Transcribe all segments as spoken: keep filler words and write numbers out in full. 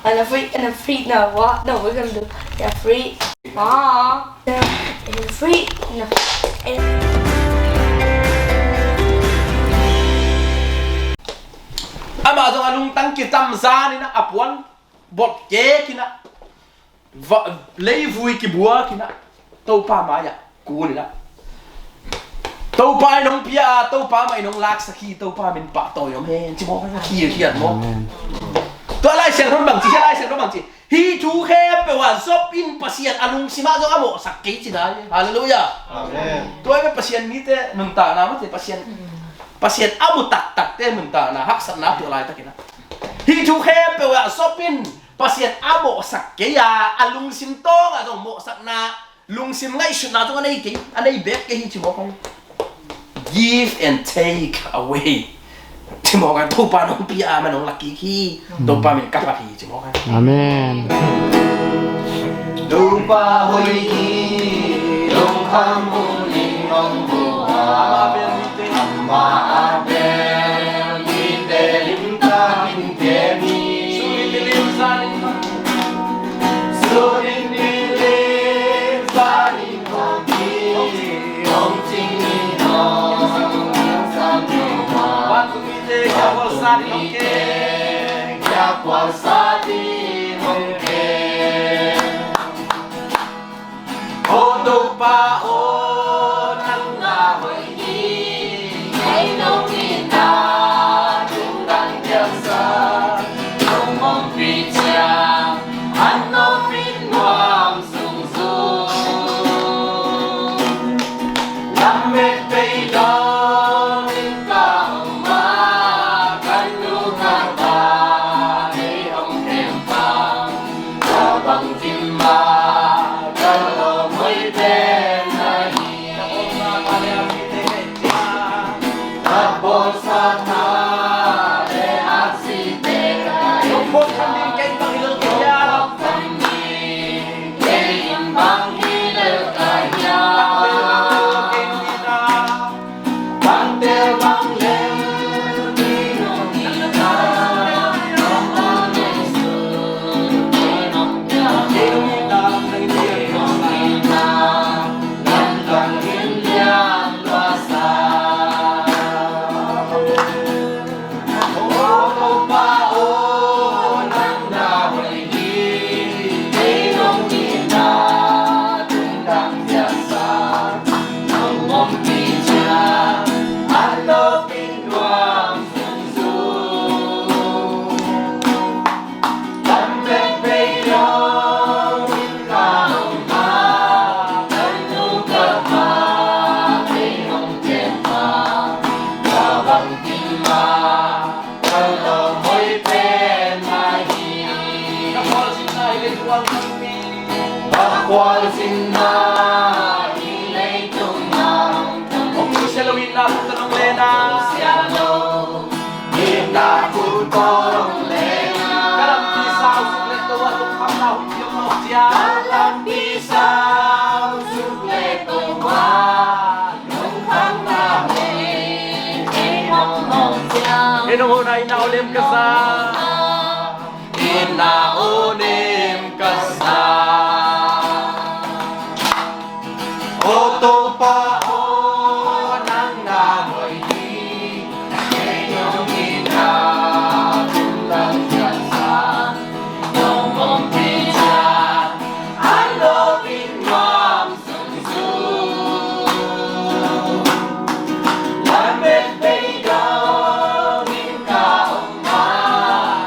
And if we, and if we, no, what? No, we're gonna do, yeah, free. Ah, yeah, and free, no. And Amah zong a lungtang kitamzan in ah, a puan bot kek in ah, va-, leivui kibuak in ah, Topa mai-ah kun in ah, Topa in hong pia a, Topa mah in hong laksak hi, Topa min pahtawi om hen, ci mawk a, hilhiat mawk. Amen. Tua Lai Siangtho bang ci, hia Lai Siangtho bang ci. Hih thu khempeuh ah Job in Pasian a lungsim ah zong a mawhsak kei ci nai. Halleluiah. Amen. Tua hi ve Pasian mite nuntakna mah ci, Pasian, Pasian a mu taktakte nuntakna haksatna tuah laitakin ah, hih thu khempeuh ah Job in Pasian a mawhsak kei a, a lungsim tawngah zong mawhsakna, lungsim ngaihsutna zong a nei kei, a nei bek kei hi ci mawk a. Give and take away. Ci mawk a, Topa nong pia a, man nong lak kik hi. Topa min ka phat hi ci mawk a. Amen. Topa hoih hi, lungkham hun in hong mu a, amah a bel mite, amah a bel mite limtakin kem hi. Suni milim zanin, suni milim zanin hong ci, hong ci ni hong san ni hong. Vantung mite kia khualsa ding hong kem, kia khualsa ding hong kem. O Topa aw, nang na hoih hi. Kei nong itna tungtang piaksa, nong ompih ciang a nopna nuam zungzung. Lamet bei dongin ka om a, ka nu ka pa ei hong kem pan, ka bangkim mah ka lawm hoih pen ahi. Ka bawlsa tha le aksi pen ahi. Kei in bang hi lel ka hiam? Bang tel bang lel, bang tel bang lel, Ka khualzinna hi leitung ah hong nusia lo, itna khut tawh hong lena. Itna khut tawh hong lena. Ka lampi sau suk le to a lungkhamna hun piang lo cia. Ka lampi sau suk le to a lungkhamna hun piang lo cia. Kei nong hona itna aw nem ka sa. Itna aw nem ka sa. O Topa aw, nang na hoih hi. Kei nong itna tungtang piaksa, nong ompih ciang a nopna nuam zungzung. Lamet bei dongin ka om a,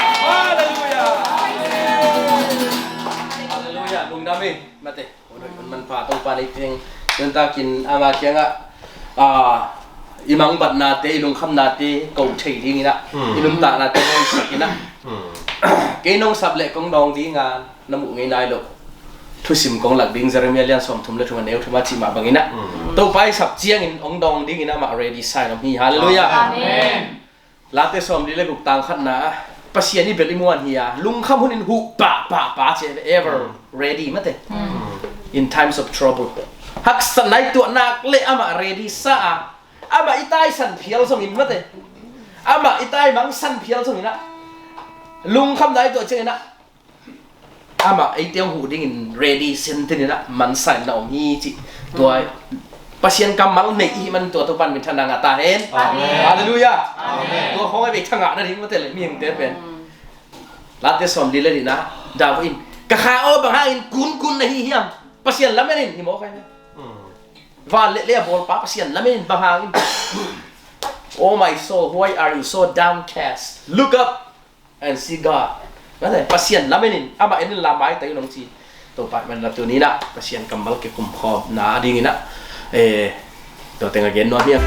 Halleluia. Halleluia. Lungdam hi. Mate. Hun hoih hun manpha Topa nei teng. Nuntakin ama kiangah, ah, i mangbatnate, i lungkhamnate ko thei dinginah, i nuntaknate nong sak inah. Kei nong sap leh kong dawng dinga na muh ngei nai loh thusim kong lak ding, Jeremiah lian sawmthum le thum a neu thum a cih mah banginah, Topa i sap ciangin hong dawng dingin amah ready sa in om hi. Halleluia. Amen. Late sawmli le guk tang khatna ah, Pasian i bel i muan hi a, lungkham hunin huh pah pah pah ci, ever ready mate. In times of trouble, haksatna i tuah nak le amah ready sa a, amah i taisan phial zongin mate, amah i taimang san phial zongin ah, lungkhamna i tuah ciangin ah, amah eite hong huh dingin ready sintin inah mansa in na om hi cih. Tua Pasian kammal nei i hih man tua Topan minthanna ngah ta hen. Amen. Halleluia. Amen. Tua khawng a vei thangah na ding mate le mihingte pen. Late sawmli le nihna, David in, ka kha aw, bang hangin kunkun na hi hiam? Pasian lamen in hi mawk ahi. Van le lei a bawlpa Pasian lamen in bang hangin? Oh my soul, why are you so downcast? Look up and see God. Mate, Pasian lamen in, amah en in la maitai un hong ci. Topa man na tuninah Pasian kammal kikum khawmna dinginah, eh, tua teng a gen nuam hiam?